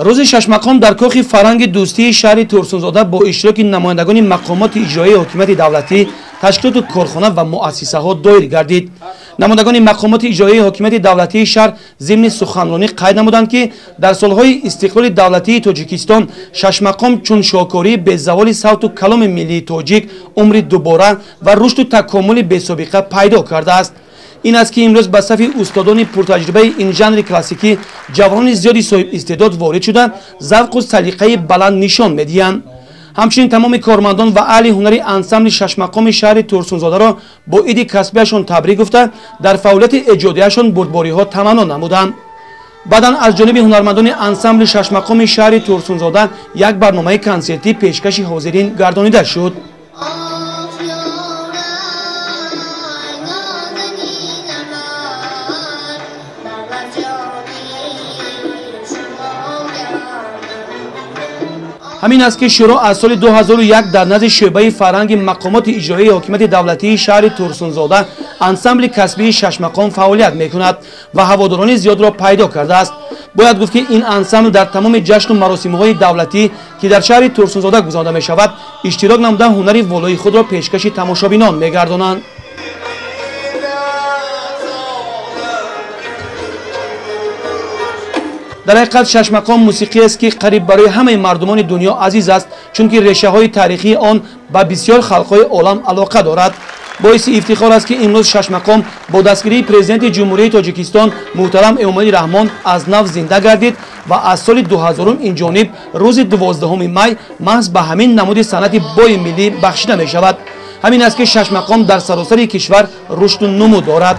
Рӯзи шашмақом дар кохи фарҳанги дӯстии шаҳри Турсунзода бо иштироки намояндагони мақомоти иҷроияи ҳокимияти давлатӣ, ташкилоту корхона ва муассисаҳо доир гардид. Намояндагони мақомоти иҷроияи ҳокимияти давлатии шаҳр зимни суханронӣ қайд намуданд, ки дар солҳои истиқлоли давлатии Тоҷикистон шашмақом чун шоҳкории безаволи савту каломи миллии тоҷик умри дубора ва рушду такомули бесобиқа пайдо кардааст. Ин аст, ки имрӯз ба сафи устодони пуртаҷрибаи ин жанри классикӣ ҷавонони зиёди соҳибистеъдод ворид шуда, завқу салиқаи баланд нишон медиҳанд. Ҳамчунин тамоми кормандон ва аҳли ҳунари ансамбли шашмақоми шаҳри Турсунзодаро бо иди касбияшон табрик гуфта, дар фаъолияти эҷодияшон бурдбориҳо таманно намуданд. Баъдан аз ҷониби ҳунармандони ансамбли шашмақоми шаҳри Турсунзода як барномаи консертӣ пешкаши ҳозирин гардонида шуд. Ҳамин аст, ки шӯро аз соли 2001 дар назди шӯъбаи фарҳанги мақомоти иҷроияи ҳокимияти давлатии шаҳри Турсунзода ансамбли касбии шашмақом фаъолият мекунад ва ҳаводорони зиёдро пайдо кардааст. Бояд гуфт, ки ин ансамбл дар тамоми ҷашну маросимҳои давлатӣ, ки дар шаҳри Турсунзода гузаронида мешавад, иштирок намуда, ҳунари волои худро пешкаши тамошобинон мегардонанд. Дар ҳақиқат, шашмақом мусиқиест, ки қариб барои ҳамаи мардумони дунё азиз аст, чунки решаҳои таърихии он ба бисёр халқҳои олам алоқа дорад. Боиси ифтихор аст, ки имрӯз шашмақом бо дастгирии Президенти Ҷумҳурии Тоҷикистон муҳтарам Эмомалӣ Раҳмон аз нав зинда гардид ва аз соли 2000 ин ҷониб рӯзи 12 май маҳз ба ҳамин намуди санъати бои миллӣ бахшида мешавад. Ҳамин аст, ки шашмақом дар саросари кишвар рушду нумӯ дорад.